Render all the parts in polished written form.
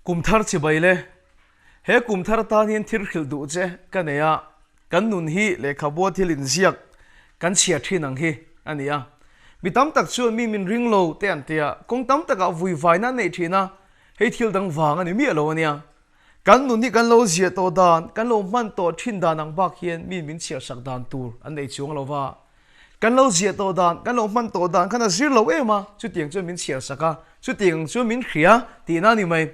Kum thar chibai le. He kum thar atan hian thil hrilh duh che ka nei a, kan nun hi lehkhabua thil inziak kan chhiar thin ang hi a ni a. Mi tam tak chuan mi min ring lo te an ti a, kawng tam takah vui vaina an neih thin a, hei thil dang vang a ni miah lo a nia. Kan nun hi kan lo ziah tawh dan, kan lo hman tawh thin dan ang bak hian mi min chhiar sak dan tur an nei chuang lo va. Kan lo ziah tawh dan, kan lo hman tawh dan khan a zir lo em a, chutiang chuan min chhiar sak a, chutiang chuan min hria tihna a ni mai.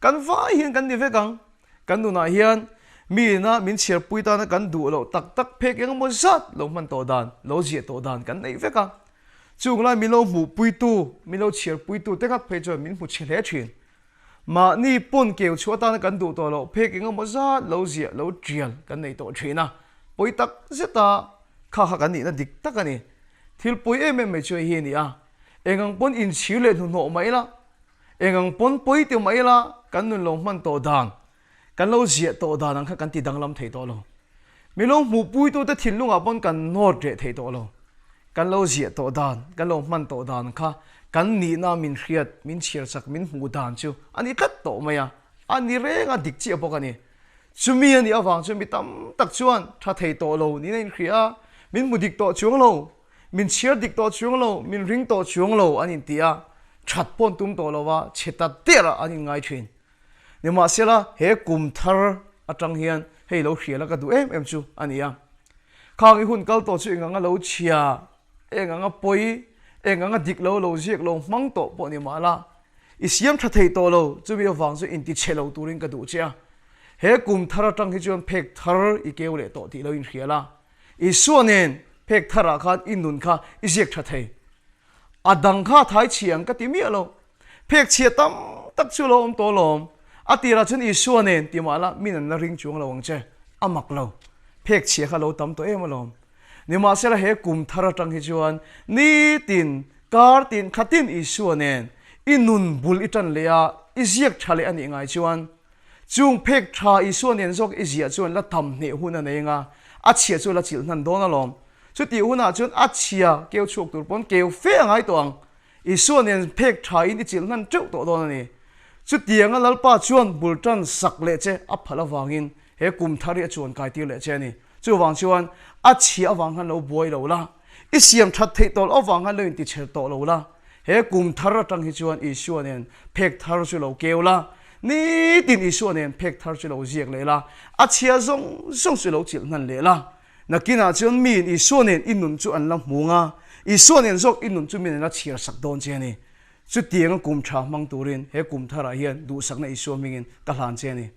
Kan vai hian kan ni vek ang. Kan nunah hian mi ina min chhiarpui tana kan duh loh tak tak phek eng emaw zat lo hman tawh dan, lo ziah tawh dan kan nei vek a. Chung lai min lo hmuhpuitu, min lo chhiarpuitu te nghat phei chuan min hmu chhe hle thin. Mahni pawn keu chhuah atana kan duh tawh loh phek eng emaw zat lo ziah, lo tial kan nei tawh thin a. Pawi tak zeta kha kha kan nihna dik tak a ni. Thil pawi em em mai chu hei hi a ni a. Eng ang pawn inchhir leh hnuhnawh mai ila, eng ang pawn pawi ti mai ila kan nun lo hman tawh dan, kan lo ziah tawh dan ang kha kan ti danglam thei tawh lo. Mi lo hmuhpuitute thinlungah pawn kan nawt reh thei tawh lo. Kan lo ziah tawh dan, kan lo hman tawh dan kha kan nihna min hriat, min chhiar chak, min hmuh dan chu a ni tlat tawh mai a, a ni reng a, dik chiah bawk a ni. Chumi a nih avang chuan mi tam tak chuan tha thei tawh lo niin a inhria a, min hmu dik tawh chuang lo, min chhiar dik tawh chuang lo, min ring tawh chuang lo an inti a, that pawn tum tawh lo a, chhe ta der ah an inngai thin. Nimahsela, he kum thar atang hian hei lo hrial a ka duh em em chu a ni a. Khang i hun kal tawh chu eng anga lo chhia, eng anga pawi, eng anga dik lo lo ziak lo hmang tawh pawh ni mahla, i siam tha thei tawh lo, chumi avang chu intichhe lo turin ka duh che a. He kum thar atang hi chuan phek thar i keu leh tawh tih lo inhrial a. Isua nen phek tharah khan i nun kha i ziak tha thei. A dang kha thai chhia ang ka ti miah lo. Phek chhia tam tak chu lo awm tawh lawm. A tirah chuan Isua nen ti mah la min an la ring chuang lo ang che. A mak lo. Phek chhia kha lo tam tawh em alawm. Nimahsela he kum thar atang hi chuan nitin, kar tin, khatin Isua nen i nun bul i tan leh a, i ziak tha leh a nih ngai chuan chung phek tha Isua nen zawk i ziah chuan la tam hneh hun a nei anga a chhia chu la chilh hnan dawn alawm. Chutih hunah chuan a chhia keu chhuak tur pawn keu fe a ngai tawh ang. Isua nen phek thain i chilh hnan teuh tawh dawn a ni. Chutianga Lalpa chuan bul tan sak leh che a phalh avangin he kum thar hi a chuan kai tir leh che a ni. Chuvang chuan a chhia avang khan lo buai lo la, i siam that theih tawh loh avang khan lo intichher tawh lo la, he kum thar atang hi chuan Isua nen phek thar chu lo keu la, nitin Isua nen phek thar chu lo ziak leh la, a chhia zawng zawng chu lo chilh hnan leh la. Nakinah chuan miin Isua nen i nun chu an la hmu nga, Isua nen zawk i nun chu min an la chhiar sak dawn che a ni. Chutianga kum tha hmang turin he kum tharah hian duhsakna Isua hmingin ka hlan che a ni.